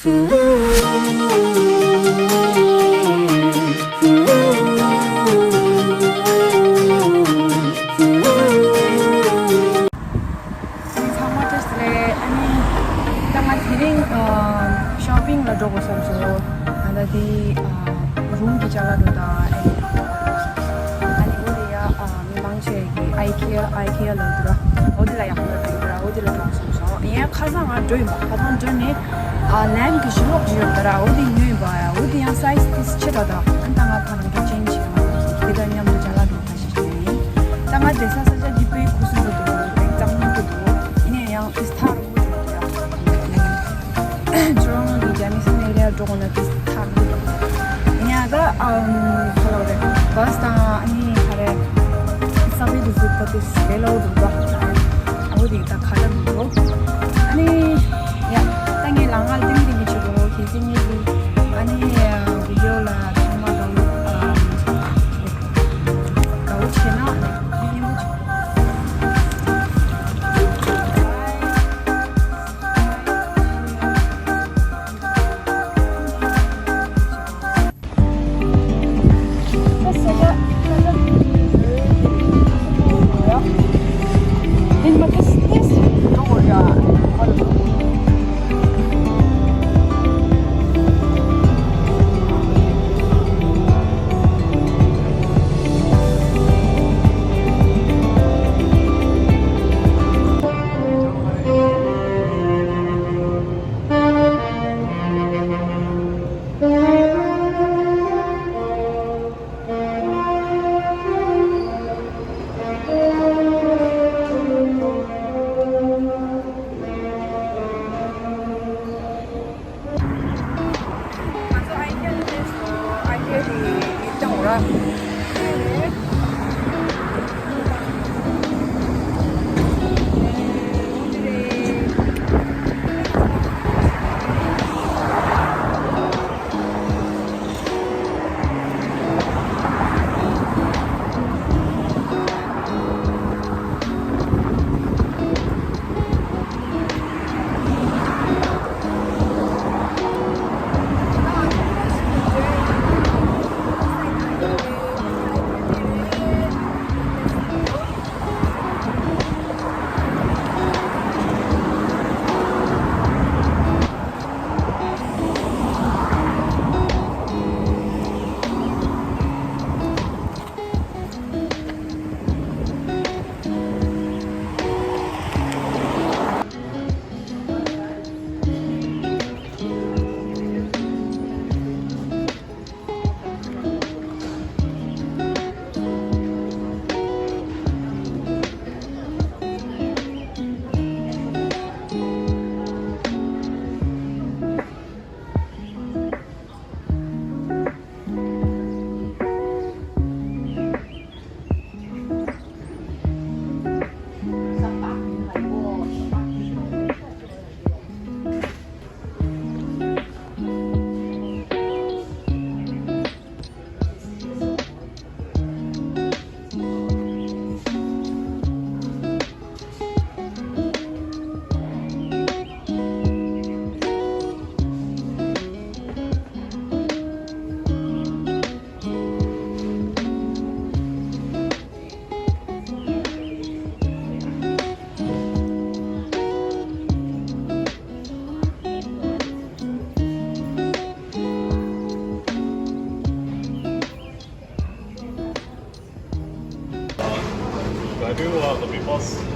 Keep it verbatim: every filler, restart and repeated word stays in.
ཚང་མ་བཀྲ་ཤིས་བདེ་ལེགས། ཨ་ནི་ད་ང་དེ་རིང་ཨ་ཤོ་པིང་ལ་འགྲོ་དགོས་བསམ་སོང་། ཨ་ད་དེ་ཨ་རུམ་གྱི་ཅ་ལག་འགྲོ་དང་ཨ་ནི་ཨ་ནི་འོ་དེ་ཡ་ཨ་མི་མང་ཆེ་གི་ཨའི་ཀེ་ཨའི་ཀེ་ལ་འདུག་ར། འོ་དེ་ལ་ཡག་པོ་འགྲོ་འདུག་ར། འོ་དེ་ལ་འགྲོ་བསམ་སོང་། ཡིན་ཡང་ཁ་སང་ང་འགྲོ་ཡིན་པ། ཁ་སང་འགྲོ་ནས་ཨ་ལེམ་གི་ཞུ་ལོག་ཅིག་ཡོད་པ་ར། འོ་དེ་ཉོས་ཡིན་པ་ཡ། འོ་དེ་ཡང་སའི་ཛི་དེ་ཆེ་ད་ད། ཨ་ད་ང་ཕ་རང་གི་ཅན་ཆེ་མ་དེ་དང་མཉམ་དུ་ཅ་ལག་འགྲོ། ད་ང་བསྡད་ས་ས་ཆ་འདི་དཔེ་ཁུ་སིམ་པོ་འདུག། གཙང་མ་འདུག། ཡིན་ནའི་ཡང་ཏིས་ཐག་རིང་པོ་འདུག་ཡ། ཁྱོད་རང་གི་ཇ་མི་སི་ནེ་རེ་འགྲོ་དགོས་ན་ཏིས་ཐག་རིང་པོ་འདུག། ཡིན་ཡང་ད་ཨམ་ག་ལ་རེད། བྷ་སི་དང་ཨ་ནི་ག་རེ་སབ་ཝེ་འདུག་ཟེར་ད་ཏིས་བེ་ལོ་འདུག་ད། ཨ་འོ་དེ་ད་ག་ལ་མི་འགྲོ། ཨ་ནི་ཡ་ད་ངས་ལ་ང་ཏིང་རིང་གི་ཆུ་གོ་ཁྱེད་ཀྱི་ངེས་ཀྱི་ཨ་ནི་བི་ཌི་ཡོ་ལ་ཚང་མ་དང་ཨམ། དགའ་བོ་བྱས་ན་སྙན་པོ་བྱུང་། Salut, on va repas.